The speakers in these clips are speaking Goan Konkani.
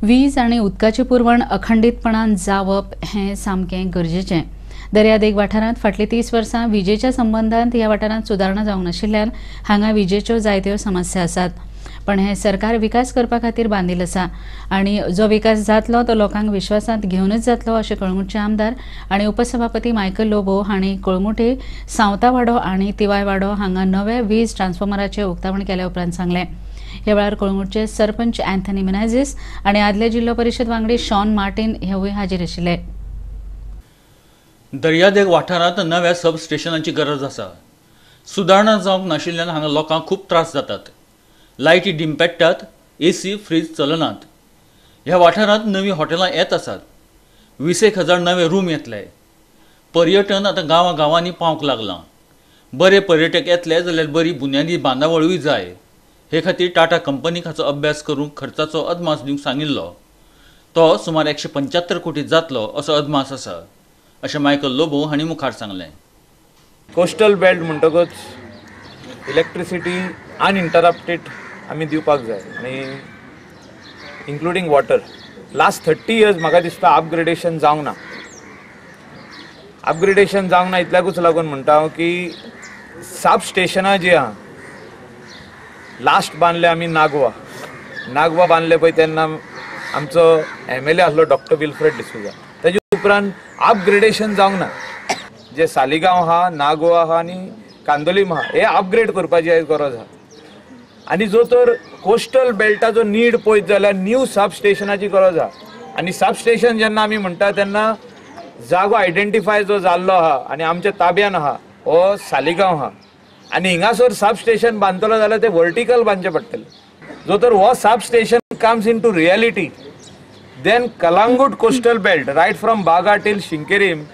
वीज आनी उदकाची पुरवण अखंडीतपणान जावप हें सामकें गरजेचें। दर्यादेग वाठारांत फाटलीं 30 वर्सां विजेच्या संबंदांत ह्या वाठारांत सुदारणा जावंक नाशिल्ल्यान हांगा विजेच्यो जायत्यो समस्या आसात। पण हें सरकार विकास करपा खातीर बांदील आसा आनी जो विकास जातलो तो लोकांक विश्वासांत घेवनच जातलो अशें कळंगूटचे आमदार आनी उपसभापती मायकल लोबो हांणी कळंगूटे सावतावाडो आनी तिवायवाडो हांगा नव्या वीज ट्रान्सफॉर्मराचें उक्तावण केल्या उपरांत सांगलें। ह्या वेळार कळंगूटचे सरपंच अँथनी मिनाझीस आनी आदले जिल्लो परिशद वांगडी शॉन मार्टीन हेवूय हाजीर आशिल्ले। दर्यादेग वाठारांत नव्या सब स्टेशनाची गरज आसा। सुदारणा जावंक नाशिल्ल्यान हांगा लोकांक खूब त्रास जातात। लायटी डीम पेट्टात, एसी फ्रीज चलनात। ह्या वाठारांत नवीं हॉटेलां येत आसात। 20,000 नवे रूम येतले। पर्यटन आतां गांवां गांवांनी पावंक लागलां। बरे पर्यटक येतले जाल्यार बरी बुन्यादी बांदावळूय जाय। हे खातीर टाटा कंपनीक हाचो अभ्यास करूंक खर्चाचो अदमास दिवंक सांगिल्लो। तो सुमार 175 कोटी जातलो असो अदमास आसा अशें मायकल लोबो हांणी मुखार सांगलें। कोस्टल बेल्ट म्हणटकच इलेक्ट्रिसिटी अनइंटरप्टेड आमी दिवपाक जाय आनी इन्क्लुडींग वॉटर। लास्ट 30 इयर्स म्हाका दिसता अपग्रेडेशन जावंक ना। अपग्रेडेशन जावंक ना इतल्याकूच लागून म्हणटा हांव की सब स्टेशनां जी आहा लास्ट बांदले आमी नागवा, नागवा बांदले पळय तेन्ना आमचो MLA आसलो डॉक्टर विल्फ्रेड डिसोजा। तेजे उपरांत अपग्रेडेशन जावंक ना। जे सालिगांव आहा, नागवा आहा आनी कांदोलीम आहा हे अपग्रेड करपाची आयज गरज आहा। आनी जो तर कोस्टल बेल्टाचो नीड पळयत जाल्यार न्यू सब स्टेशनाची गरज आहा। आनी सब स्टेशन जेन्ना आमी म्हणटा तेन्ना जागो आयडेंटिफाय जो जाल्लो आहा आनी आमच्या ताब्यान आहा हो सालिगांव आहा। आनी हिंगासर सब स्टेशन बांदतलो जाल्यार ते वर्टिकल बांदचें पडटलें। जो तर हो sub station comes into reality then Calangute coastal belt right from Baga till Sinquerim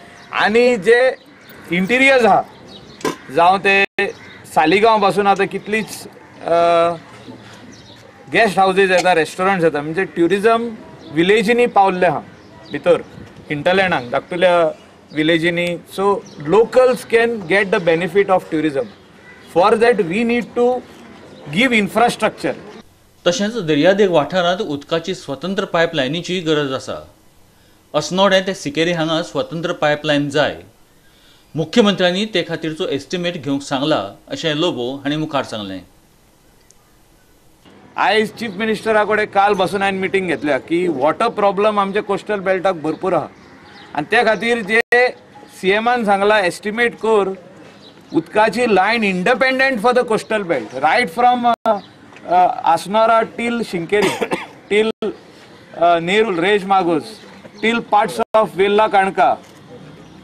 आनी जे इंटिरियर्स आहा जावं ते सालिगांव पासून आतां कितलीच गेस्ट हावजीस येता, रेस्टॉरंट्स येता, म्हणजे ट्युरिजम विलेजींनी पावल्ले आहा भितर हिंटरलँडाक धाकटुल्या विलेजींनी। So locals can get the benefit of tourism. For that we need to give infrastructure. तशेंच दर्यादेग वाठारांत उदकाची स्वतंत्र पायपलायनीची गरज आसा। अस्नोडें ते सिकेरी हांगा स्वतंत्र पायपलायन जाय। मुख्यमंत्र्यांनी ते खातीरचो एस्टिमेट घेवंक सांगला अशें लोबो हांणी मुखार सांगलें। आयज चीफ मिनिस्टरा कडेन काल बसून हांवें मिटींग घेतल्या की वॉटर प्रॉब्लम आमच्या कोस्टल बेल्टाक भरपूर आहा आनी त्या खातीर जे CMान सांगला एस्टिमेट कर उदकाची line independent for the coastal belt right from Assonora till Sinquerim till Nerul Reis Magos till parts of Velha Canca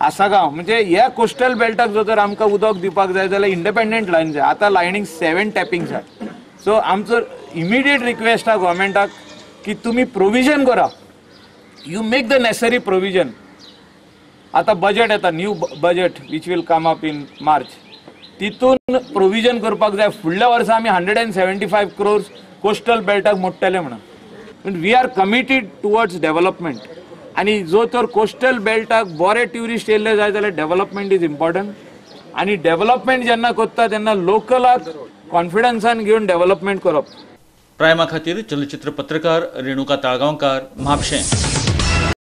Assagao, म्हणजे ह्या कोस्टल बेल्टाक जो तर आमकां उदक दिवपाक जाय जाल्यार इंडिपेंडंट लायन जाय। आतां लायनींग 7 टॅपिंग जाय। सो आमचो इमिडिएट रिक्वेस्ट आहा गव्हर्मेंटाक की तुमी प्रोविजन करा, you make the necessary provision. आतां बजेट येता, new budget which will come up in March, तितून प्रोविजन करपाक जाय। फुडल्या वर्सा आमी 175 क्रोर्स कोस्टल बेल्टाक मोडटले म्हणून। We are committed towards development आनी जो तर कोस्टल बेल्टाक बरे ट्युरिस्ट येयल्ले जाय जाल्यार डेव्हलपमेंट is important. आनी डेव्हलपमेंट जेन्ना करता तेन्ना लोकलाक कॉन्फिडन्सान घेवन डेव्हलपमेंट करप। प्रायमा खातीर चलचित्र पत्रकार रेणुका ताळगांवकार, म्हापशें।